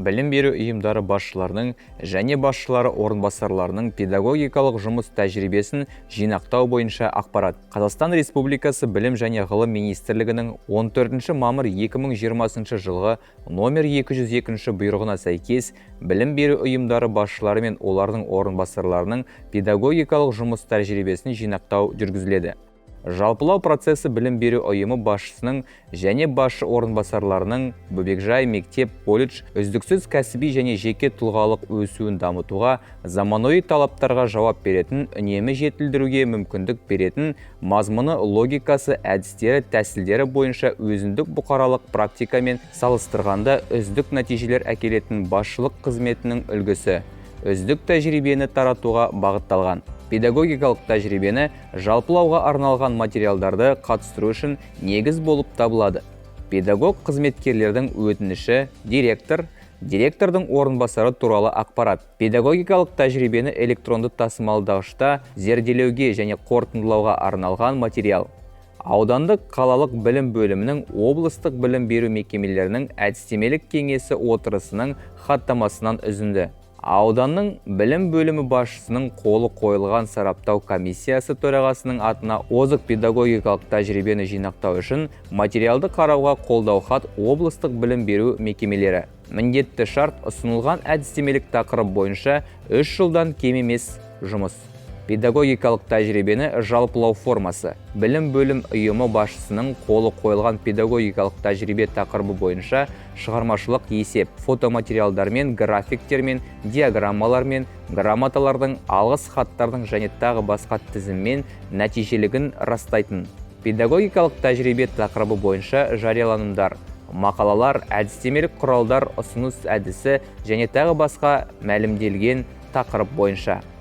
Білім беру ұйымдары басшыларының және басшылары орынбасарларының педагогикалық жұмыс тәжірибесін жинақтау бойынша ақпарат. Қазақстан Республикасы Білім және ғылым министрлігінің 14 мамыр 2020 жылғы номер 202 бұйрығына сәйкес, білім беру ұйымдары басшылары мен олардың орынбасарларының педагогикалық жұмыс тәжірибесін жинақтау жүргізіледі. Жалпылау процесі: білім беру ұйымы басшысының және басшы орынбасарларының, бөбекжай, мектеп, колледж, үздіксіз кәсіби және жеке тұлғалық өсуін дамытуға, заманауи талаптарға жауап беретін, үнемі жетілдіруге мүмкіндік беретін, мазмұны, логикасы, әдістері, тәсілдері бойынша өзіндік бұқаралық практикамен салыстырғанда үздік нәтижелер әкелетін басшылық қызметінің үлгісі, үздік тәжірибені таратуға бағытталған педагогикалық тәжірибені жалпылауға арналған материалдарды қатыстыру үшін негіз болып табылады. Педагог қызметкерлердің өтініші, директор, директордың орынбасары туралы ақпарат. Педагогикалық тәжірибені электронды тасымалдағышта зерделеуге және қорытындылауға арналған материал. Аудандық, қалалық білім бөлімінің, облыстық білім беру мекемелерінің әдістемелік кеңесі отырысының хаттамасынан үзінді. Ауданның білім бөлімі басшысының қолы қойылған сараптау комиссиясы төрағасының атына озық педагогикалық тәжірибені жинақтау үшін материалды қарауға қолдау хат. Облыстық білім беру мекемелері. Міндетті шарт: ұсынылған әдістемелік тақырып бойынша 3 жылдан кем емес жұмыс. Педагогикалық тәжірибені жалпылау формасы: білім бөлім ұйымы басшысының қолы қойылған педагогикалық тәжірибе тақырыбы бойынша шығармашылық есеп, фотоматериалдармен, графиктермен, диаграммалармен, грамоталардың, алғыс хаттардың және тағы басқа тізіммен нәтижелігін растайтын педагогикалық тәжірибе тақырыбы бойынша жарияланымдар, мақалалар, әдістемелік құралдар, ұсыныс әдісі және тағы басқа.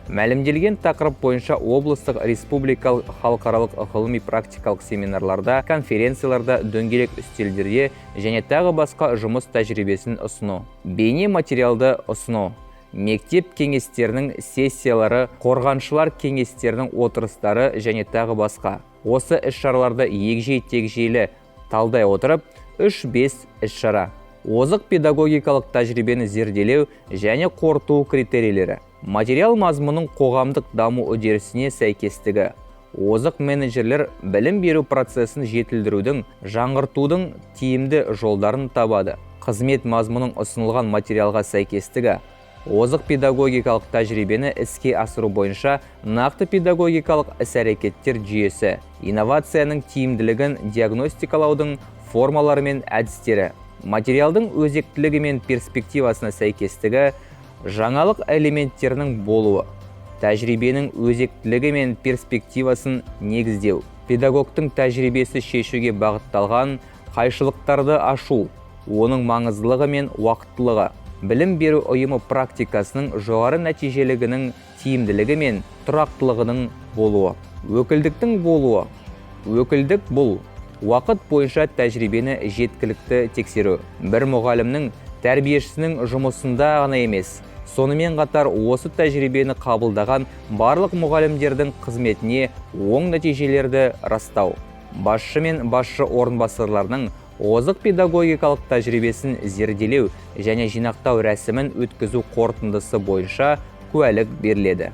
Мәлімделген тақырып бойынша облыстық, республикалық, халықаралық ғылыми практикалық семинарларда, конференцияларда, дөңгелек үстелдерде және тағы басқа жұмыс тәжірибесін ұсыну. Бейне материалды ұсыну: мектеп кеңестерінің сессиялары, қорғаншылар кеңестерінің отырыстары және тағы басқа. Осы іс-шараларды егжей-тегжейлі талдай отырып, 3-5 іс-шара. Озық педагогикалық тәжірибені зерделеу және қорыту критерийлері: материал мазмұнының қоғамдық даму үдерісіне сәйкестігі. Озық менеджерлер білім беру процесін жетілдірудің, жаңғыртудың тиімді жолдарын табады. Қызмет мазмұнының ұсынылған материалға сәйкестігі. Озық педагогикалық тәжірибені іске асыру бойынша нақты педагогикалық іс-әрекеттер жүйесі. Инновацияның тиімділігін диагностикалаудың формалары мен әдістері. Материалдың өзектілігі мен перспективасына сәйкестігі. Жаңалық элементтерінің болуы. Тәжірибенің өзектілігі мен перспективасын негіздеу. Педагогтың тәжірибесі шешуге бағытталған қайшылықтарды ашу, оның маңыздылығы мен уақыттылығы. Білім беру ұйымы практикасының жоғары нәтижелігінің, тиімділігі мен тұрақтылығының болуы. Өкілдіктің болуы. Өкілдік — бұл уақыт бойынша тәжірибені жеткілікті тексеру, бір мұғалімнің, тәрбиешісінің жұмысында ғана емес, сонымен қатар осы тәжірибені қабылдаған барлық мұғалімдердің қызметіне оң нәтижелерді растау. Басшы мен басшы орынбасарларының озық педагогикалық тәжірибесін зерделеу және жинақтау рәсімін өткізу қорытындысы бойынша куәлік беріледі.